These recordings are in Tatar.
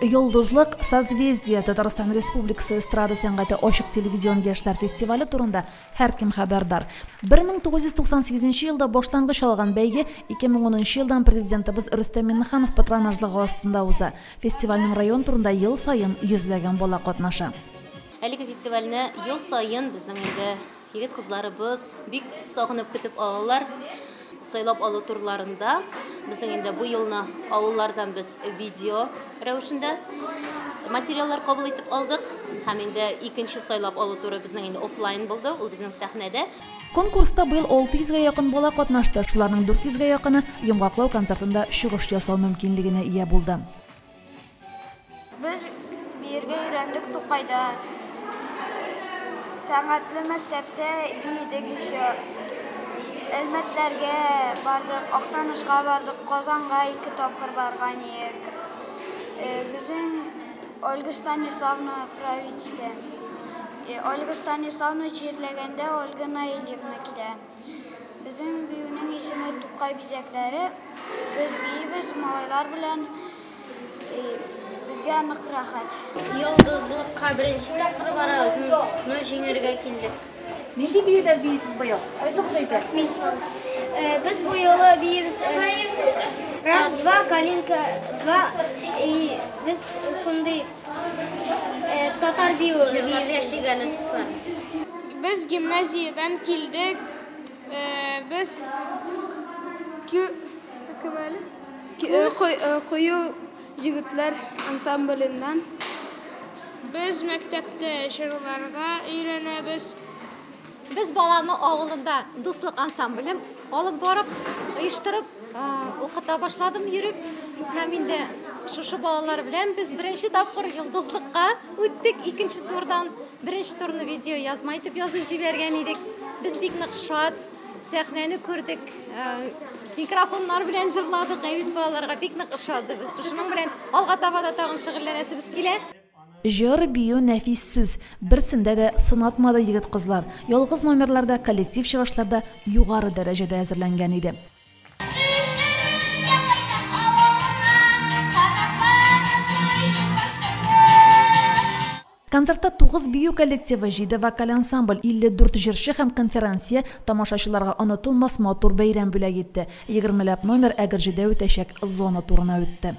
Йолдызлык, Созвездие, Татарстан Республикасы эстрада сәнгате ачык телевизион яшьләр фестивале турында һәркем хәбәрдар. 1998 елда башлангыч алган бәйге 2010 елдан Президентыбыз Рөстәм Миңнеханов патронажлыгы астында уза. Фестивальнең район турында ел саен йөзләгән бала катнаша. Әлеге фестивальне ел саен безнең инде егет-кызларыбыз бик сагынып көтеп алалар. Сайлап алу турларында безнең инде бу елны авыллардан без видео рәвешендә материаллар кабул итеп алдык. Һәм инде икенче сайлап алу туры безнең инде офлайн булды, ул безнең сәхнәдә. Конкурста быел 600 гә якын бала катнашты. Шуларның 400 гә якыны йомгаклау концертында чыгыш ясау мөмкинлегенә ия булды. Без биергә өйрәндек Тукайда. Сәнгатьле мәктәптә биедек еще. Әлмәтләргә бардык, Актанышка бардык, Казанга 2 тапкыр барган идек. Безнең Ольга Станиславна править итә. Ольга Станиславна чирләгәндә Ольга Наилевна килә. Безнең биюнең исеме Тукай бизәкләре. Без биибез малайлар белән. Безгә нык рәхәт. Йолдызлыкка беренче тапкыр барабыз. Моны җиңәргә килдек. Нинди биюләр биисез быел? Кайсыгыз әйтә? Без бу юлы биибез. Раз, два, калинка, два. И без шундый татар биюе Җырлап яшик әле, дуслар. Без гимназиядән килдек. Без кем әле? Кую җегетләр ансамбленнән. Без мәктәптә җырларга өйрәнәбез. Без баланы авылында дуслык ансамблем алып барып, оештырып, укыта башладым йөреп. Һәм инде шушы балалар белән без беренче тапкыр йолдызлыкка үттек, икенче турдан. Беренче турны видео язма итеп язып җибәргән идек. Без бик нык шат, сәхнәне күрдек, микрофоннар белән җырладык, әйбәт балаларга бик нык ошады. Без шушының белән алга таба да тагын шөгыльләнәсебез килә. Җыр, бию, нәфис сүз. Берсендә дә сынатмады егет-кызлар. Ялгыз номерларда, коллектив чыгышларда югары дәрәҗәдә әзерләнгән иде. Концертта 9 бию коллективы, 7 вокаль ансамбль, 54 җырчы һәм конферансье тамашачыларга онытылмас матур бәйрәм бүләк итте. 20ләп номер Әгерҗедә үтәчәк зона турына үтте.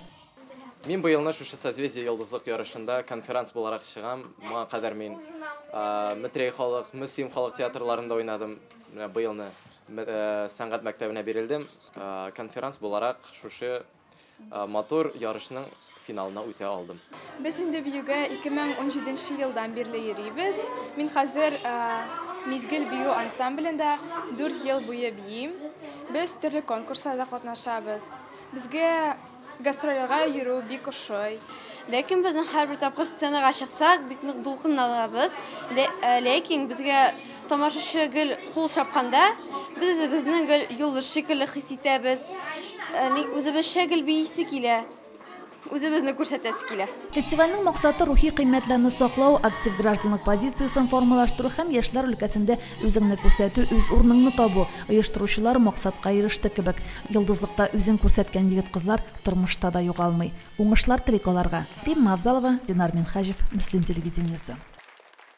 Мин быелны шушы Созвездие йолдызлык ярышында конференц буларак чыгам. Моңа кадәр мин Мөтрәй халык, Мөслим халык театрларында уйнадым. Менә быелны сәнгать мәктәбенә бирелдем. Конференц буларак шушы матур ярышның финалына үтә алдым. Без инде биюгә 2017 елдан бирле йөрибез. Мин хәзер Мизгел бию ансамблендә 4 ел буе биим. Без төрле конкурсларда катнашабыз. Безгә гастрольләргә йөрү бик ошый. Ләкин безнең һәрбер тапкыр сценага чыксак, бик нык дулкынланабыз. Ләкин безгә тамашачы гел кул чапканда, без үзебезне гел йолдыз шикелле хис итәбез. Үзебезчә гел биисе килә. Үзебезне күрсәтәсе килә. Фестивальнең максаты рухи кыйммәтләрне саклау, актив гражданлык позициясен формалаштыру һәм яшьләр өлкәсендә үзеңне күрсәтү, үз урыныңны табу. Оештыручылар максатка иреште кебек. Йолдызлыкта үзен күрсәткән егет-кызлар тормышта да югалмый. Уңышлар телик аларга. Римма Авзалова, Динар Минхаҗев, Мөслим телевидениесе.